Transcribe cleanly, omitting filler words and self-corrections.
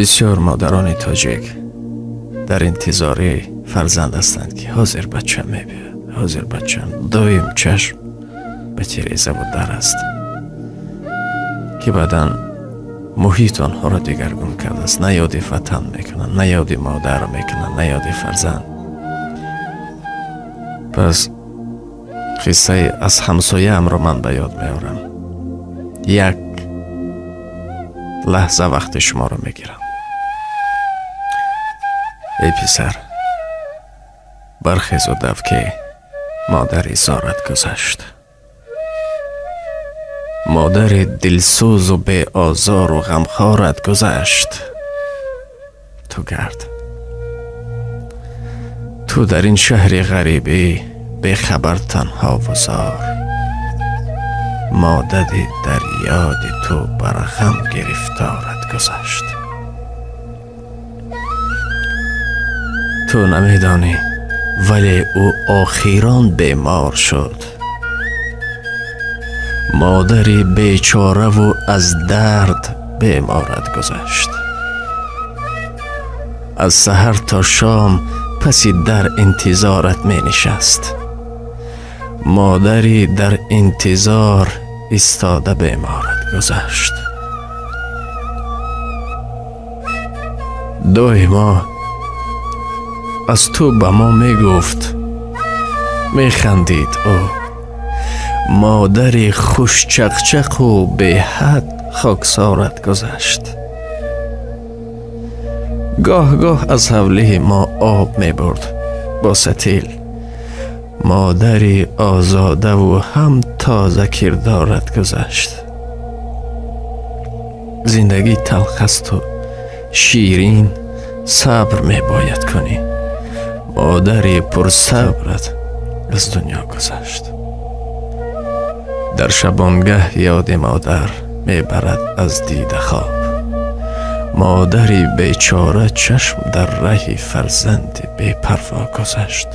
Бисёр модарони тоҷик дар интизори фарзанд ҳастанд, ки ҳозир бача мебиёд, ҳозир бачам. Доим чашм ба тирезаву дар аст, ки баъдан муҳит онҳоро дигаргун кардааст. На ёди ватан мекунанд, на ёди модар мекунанд, на ёди фарзанд. Пас қиссаи аз ҳамсояамро ман ба ёд меорам. Як лаҳза вақти шуморо мегирам. Эй писар, бархезу дав, ки модари зорат гузашт. Модари дилсӯзу беозору ғамхорат гузашт. Ту гард, ту дар ин шаҳри ғарибӣ бехабар, танҳову зор. Модари дар ёди ту бар ғам гирифторат гузашт. Ту намедонӣ, вале ӯ охирон бемор шуд. Модари бечораву аз дард беморат гузашт. Аз саҳар то шом паси дар интизорат менишаст. Модари дар интизор истода беморат гузашт. Доимо аз ту ба мо мегуфт, механдид ӯ. Модари хушчақчақу беҳад хоксорат гузашт. Гоҳ-гоҳ аз ҳавлии мо об мебурд бо сатил. Модари озодаву ҳам тоза кирдорат гузашт. Зиндагӣ талх асту ширин, сабр мебояд кунӣ. Модари пурсабрат аз дунё гузашт. Дар шабонгаҳ ёди модар мебарад аз дида хоб. Модари бечора чашм дар раҳи фарзанди бепарво гузашт.